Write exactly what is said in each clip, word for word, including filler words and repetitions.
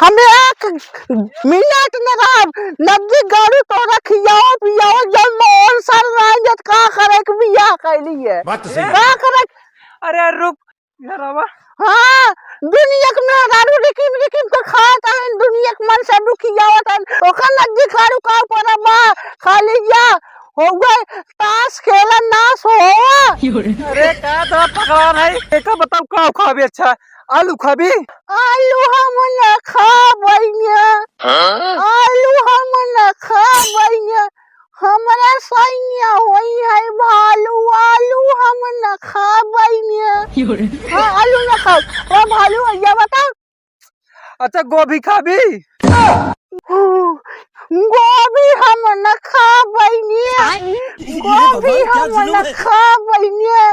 हम एक मिनट न रहब, नदी गाड़ू तोरा खियाओ पियाओ, जब मोहन सर रह जात, का करे के बियाह कैली है? बात तो सही है। का करे? अरे रुक, यार आवा। हाँ, दुनिया के मेहरारू रिकिम रिकिम के खात हन, दुनिया के मन से दुखी आवत हन, ओकर नदी गाड़ू का ऊपर बा, खाली जा, हो गए, ताश खेला नाश हो। अरे का तो पकवान है, एका बताओ का खाबे? अच्छा, आलू खाबी? आलू हम न खाबैया। हाँ? आलू हम न खाबैया। हमरा सैया होई है भालू, आलू हम न खाबैया। हाँ, आलू न खाब। ओ भालू, या बताओ, अच्छा, गोभी खाबी? गोभी हम न खाबैया। आय। गोभी हम न खाबैया।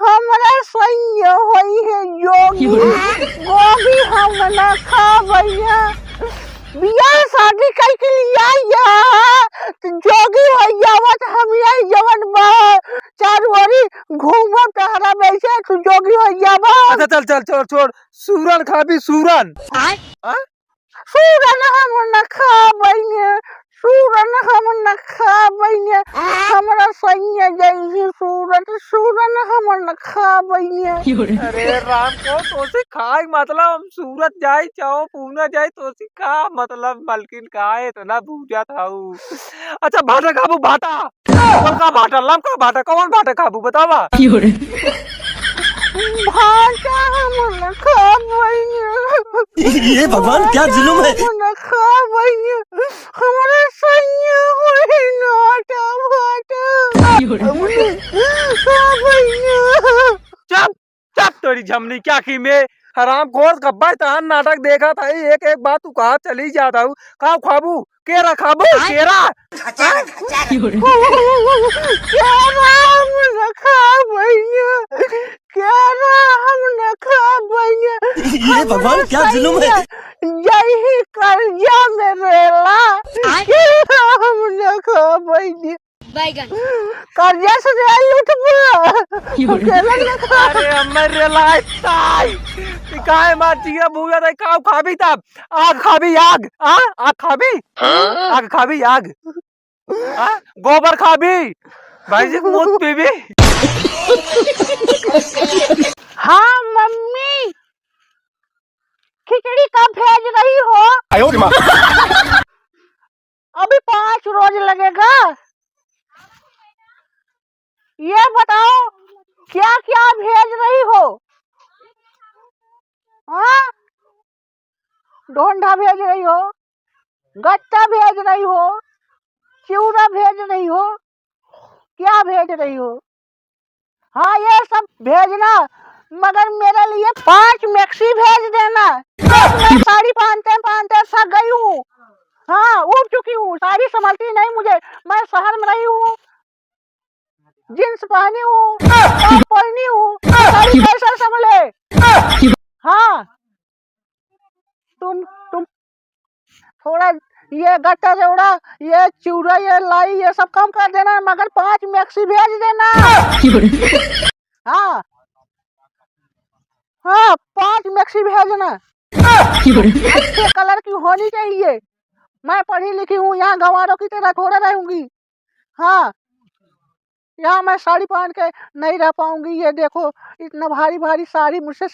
हमरा सैया होई है योगी। गोभी हम न खाबैया। बियाह शादी कई के लिए आई है, तो जोगी हो जावत हम यही जवन बा, चारू ओरी घूमो टहरा वैसे, तू जोगी हो जाबो। अच्छा, चल, चल, छोड़, छोड़, सूरन खाबी, सूरन। आय। हाँ? सूरन हम न खाबैया, सूरन हम न खाबैया, हमरा सैया जैसी सूरत, सूरन हम न खाबैया। अरे राम को तोसे खाए मतलब हम सूरत जाए, चाहो पूना जाए, तोसे का मतलब मलकिन, काहे इतना बूझत हऊ? अच्छा, भाटा खाबू, भाटा। कौन का भाटा? लमका भाटा? कौन भाटा खाबू, बतावा? भाटा हम न खाबैया। ये भगवान, क्या जुलुम है। हम न खाबैया। हमरा सैया होई नाटा भाटा। हम न खाबैया। चुप! चुप तोरी झमनी क्या की में, हरामखोर, कब्बे तहार नाटक देखत हई, एक एक बात तू कहा चली जात हऊ। का खाबू? केरा खाबू? आय। केरा? केरा हम न खाबैया, केरा हम न खाबैया। ये भगवान, क्या जुलुम है। जय ही कर्जा में रेला, आय। केरा हम न खाबैया। बैगन। कर्जा से रेल उठबो। केला ना खा। अरे, हमें रेलाई ताई। ई काहे मार जिया भूया रे, काऊ खाबी तब? आग खाबी, आग। आ? आग खाबी? हाँ? आग खाबी, आग। आ? गोबर खाबी? भाई जी, मूत पीबी? हाँ, मम्मी। खिचड़ी कब भेज रही हो? आयो रे माँ। अभी पाँच रोज लगेगा। ये बताओ, क्या क्या भेज रही हो? हाँ? ढोंढा भेज रही हो, गट्टा भेज रही हो, चिवड़ा भेज रही हो, क्या भेज रही हो? हाँ, ये सब भेजना, मगर मेरे लिए पाँच मैक्सी भेज देना। मैं साड़ी पहनते पहनते थक गई हूँ। हाँ, ऊब चुकी हूँ, साड़ी संभलती नहीं मुझे। मैं शहर में रही हूँ, जींस पहनी हूँ, टॉप पहनी हूँ, साड़ी कैसे संभले? हाँ, तुम तुम थोड़ा ये गट्टा रेवड़ा, ये चिवड़ा, ये लाई, ये सब कम कर देना, मगर पाँच मैक्सी भेज देना। हाँ, हाँ, पाँच मैक्सी भेजना। अच्छे कलर की होनी चाहिए। मैं पढ़ी लिखी हूँ, यहाँ गंवारों की तरह थोड़े रहूंगी। हाँ, यहाँ मैं साड़ी पहन के नहीं रह पाऊंगी। ये देखो, इतना भारी भारी साड़ी मुझसे